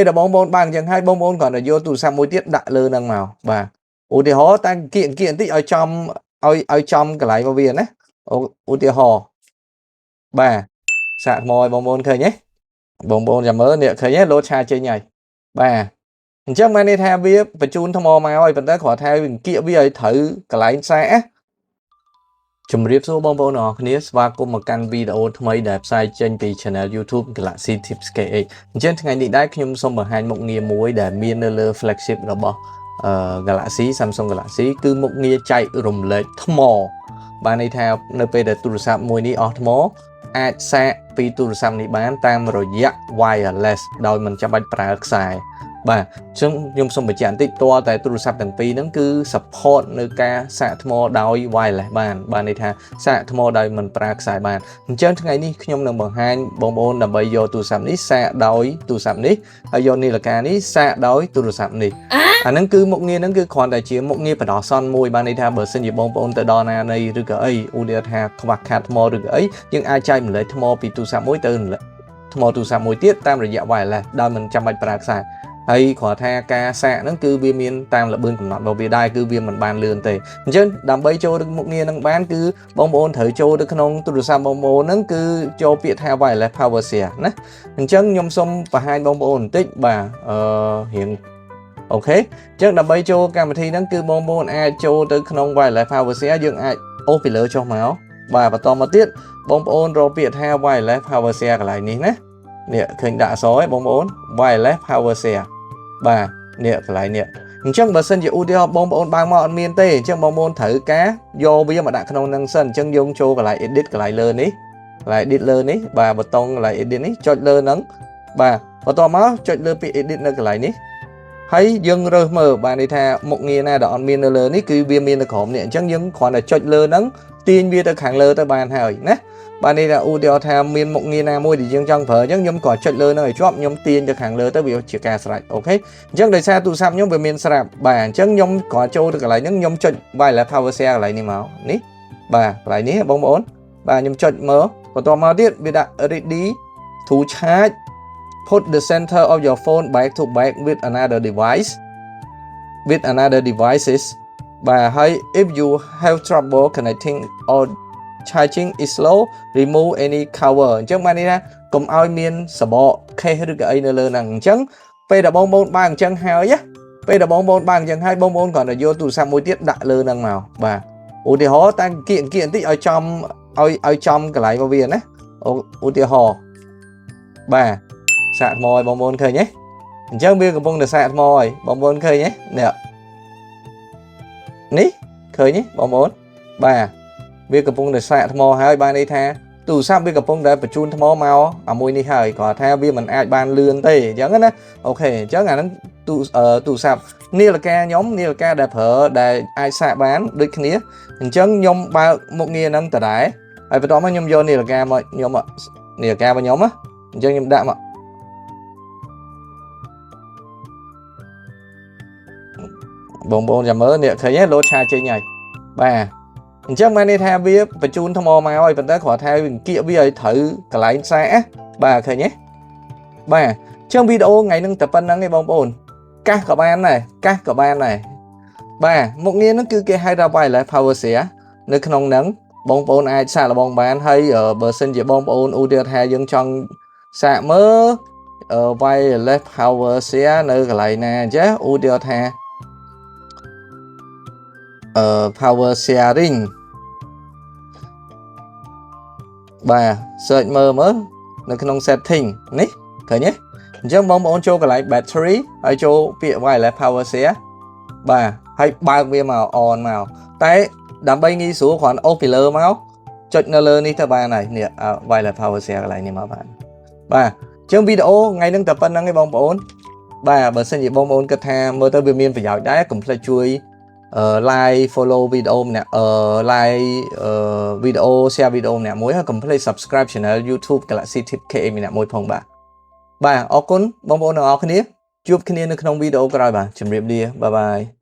ពេលដែលបងប្អូនបើកអញ្ចឹងហើយបងប្អូនគ្រាន់តែយកទូរស័ព្ទមួយទៀតដាក់លើនឹងមកបាទឧទាហរណ៍តាគៀកគៀកបន្តិចឲ្យចំឲ្យចំកន្លែងរបស់វាណាឧទាហរណ៍បាទសាកថ្មឲ្យបងប្អូនឃើញទេបងប្អូនចាំមើលនេះឃើញទេលោតឆាចេញហើយបាទអញ្ចឹងបានន័យថាវាបញ្ជូនថ្មមកហើយប៉ុន្តែគ្រាន់ថាវាគៀកវាឲ្យត្រូវកន្លែងសាកជំរាបសួរបងប្អូនអរគ្នាស្វាគមន៍មកកាន់វីដេអូថ្មីដែលផ្សាយចេញពី Channel YouTube Galaxy Tips KH អញ្ចឹងថ្ងៃនេះដែរខ្ញុំសូមបង្ហាញមុខងារមួយដែលមាននៅលើ flagship របស់ Galaxy Samsung Galaxy គឺមុខងារចែករំលែកថ្មបានន័យថានៅពេលដែលទូរស័ព្ទមួយនេះអស់ថ្មអាចសាកពីទូរស័ព្ទនេះបានតាមរយៈ wireless ដោយមិនចាំបាច់ប្រើខ្សែបាទអញ្ចឹងខ្ញុំសូមបញ្ជាក់បន្តិចតើតែទូរស័ព្ទទាំងពីរហ្នឹងគឺ support នៅការសាកថ្មដោយ wireless បានបានន័យថាសាកថ្មដោយមិនប្រើខ្សែបានអញ្ចឹងថ្ងៃនេះខ្ញុំនឹងបង្ហាញបងប្អូនដើម្បីយកទូរស័ព្ទនេះសាកដោយទូរស័ព្ទនេះហើយយកនាឡិកានេះសាកដោយទូរស័ព្ទនេះអាហ្នឹងគឺមុខងារហ្នឹងគឺគ្រាន់តែជាមុខងារបណ្ដោះអាសន្នមួយបានន័យថាបើសិនជាបងប្អូនទៅដល់ណានៃឬក៏អីឧទាហរណ៍ថាខ្វះខាតថ្មឬក៏អីយើងអាចចែកម្លែកថ្មពីទូរស័ព្ទមួយទៅថ្មទូរស័ព្ទមួយទៀតតាមរយៈ wireless ដោយមិនចាំបាច់ប្រើខ្សែហើយគ្រាន់ថាការសាកហ្នឹងគឺវាមានតាមល្បឿនកំណត់របស់វាដែរគឺវាមិនបានលឿនទេអញ្ចឹងដើម្បីចូលទៅមុខងារហ្នឹងបានគឺបងប្អូនត្រូវចូលទៅក្នុងទូរស័ព្ទបងប្អូនហ្នឹងគឺចូលពាក្យថា wireless power share ណាអញ្ចឹងខ្ញុំសូមបង្ហាញបងប្អូនបន្តិចបាទអឺរៀង OK អញ្ចឹងដើម្បីចូលកម្មវិធីហ្នឹងគឺបងប្អូនអាចចូលទៅក្នុង wireless power share យើងអាចអូសពីលើចុះមកបាទបន្តមកទៀតបងប្អូនរកពាក្យថា wireless power share កន្លែងនេះណានេះឃើញដាក់អក្សរឯងបងប្អូន wireless power share បាទនេះកន្លែងនេះអញ្ចឹងបើសិនជាឧទាហរណ៍បងប្អូនបើកមកអត់មានទេអញ្ចឹងបងប្អូនត្រូវការយកវាមកដាក់ក្នុងនឹងសិនអញ្ចឹងយើងចូលកន្លែង edit កន្លែងលើនេះកន្លែង edit លើនេះបាទប៊ូតុងកន្លែង edit នេះចុចលើហ្នឹងបាទបន្ទាប់មកចុចលើពាក្យ edit នៅកន្លែងនេះហើយយើងរើសមើលបាទន័យថាមុខងារណាដែលអត់មាននៅលើនេះគឺវាមាននៅក្រោមនេះអញ្ចឹងយើងគ្រាន់តែចុចលើហ្នឹងទាញវាទៅខាងលើទៅបានហើយណាបាទនេះថាឧទាហរណ៍ថាមានមុខងារណាមួយដែលយើងចង់ប្រើអញ្ចឹងខ្ញុំក៏ចុចលើហ្នឹងឲ្យជាប់ខ្ញុំទាញទៅខាងលើទៅវាជាការស្រេច OK អញ្ចឹងដោយសារទូរស័ព្ទខ្ញុំវាមានស្រាប់បាទអញ្ចឹងខ្ញុំក៏ចូលទៅកន្លែងហ្នឹងខ្ញុំចុច wireless power share កន្លែងនេះមកនេះបាទកន្លែងនេះបងប្អូនបាទខ្ញុំចុចមើលបន្ទាប់មកទៀតវាដាក់ ready to charge, put the center of your phone back to back with another device, with another devices បាទហើយ if you have trouble connecting or charging is slow, remove any cover អញ្ចឹងបានន័យថាកុំឲ្យមានសបក case ឬក៏អីនៅលើហ្នឹងអញ្ចឹងពេលដែលបងប្អូនបើកអញ្ចឹងហើយណាពេលដែលបងប្អូនបើកអញ្ចឹងហើយបងប្អូនគ្រាន់តែយកទូរស័ព្ទមួយទៀតដាក់លើហ្នឹងមកបាទឧទាហរណ៍តាគៀកគៀកបន្តិចឲ្យចំឲ្យចំកន្លែងរបស់វាណាឧទាហរណ៍បាទសាកថ្មឲ្យបងប្អូនឃើញទេអញ្ចឹងវាកំពុងតែសាកថ្មហើយបងប្អូនឃើញទេនេះនេះឃើញទេបងប្អូនបាទវាកំពុងតែសាកថ្មហើយបានន័យថាទូរស័ព្ទវាកំពុងតែបញ្ជូនថ្មមកអាមួយនេះហើយគ្រាន់ថាវាមិនអាចបានលឿនទេអញ្ចឹងណា OK អញ្ចឹងអាហ្នឹងទូទូរស័ព្ទនាឡិកាខ្ញុំនាឡិកាដែលប្រើដែលអាចសាកបានដូចគ្នាអញ្ចឹងខ្ញុំបើកមុខងារហ្នឹងដដែលហើយបន្ទាប់មកខ្ញុំយកនាឡិកាមកខ្ញុំនាឡិការបស់ខ្ញុំណាអញ្ចឹងខ្ញុំដាក់មកបងប្អូនចាំមើលនេះឃើញទេលោតឆាចេញហើយបាទអញ្ចឹងបានន័យថាវាបញ្ជូនថ្មមកហើយប៉ុន្តែគ្រាន់ថាវាគៀកវាឲ្យត្រូវកន្លែងសាកបាទឃើញទេបាទអញ្ចឹងវីដេអូថ្ងៃហ្នឹងតែប៉ុណ្្នឹងឯងបងប្អូនកាសក៏បានដែរកាសក៏បានដែរបាទមុខងារហ្នឹងគឺគេហៅថា wireless power share នៅក្នុងហ្នឹងបងប្អូនអាចសាកល្បងបានហើយបើសិនជាបងប្អូនឧទាហរណ៍ថាយើងចង់សាកមើល wireless power share នៅកន្លែងណាអញ្ចឹងឧទាហរណ៍ថាpower sharing បាទ search មើលមើលនៅក្នុង setting នេះឃើញទេអញ្ចឹងបងប្អូនចូលកន្លែង battery ហើយចូលពាក្យ wireless power share បាទហើយបើកវាមក on មកតែដើម្បីងាយស្រួលគ្រាន់អូសពីលើមកចុចនៅលើនេះទៅបានហើយនេះ wireless power share កន្លែងនេះមកបានបាទអញ្ចឹងវីដេអូថ្ងៃហ្នឹងតែប៉ុណ្្នឹងឯងបងប្អូនបាទបើសិនជាបងប្អូនគិតថាមើលទៅវាមានប្រយោជន៍ដែរកុំភ្លេចជួយ like follow វីដេអូម្នាក់អឺ like វីដេអូ share វីដេអូម្នាក់មួយហើយកុំភ្លេច subscribe channel YouTube Galaxy Tip KA ម្នាក់មួយផងបាទបាទអរគុណបងប្អូនទាំងអស់គ្នាជួបគ្នានៅក្នុងវីដេអូក្រោយបាទជម្រាបលា bye bye.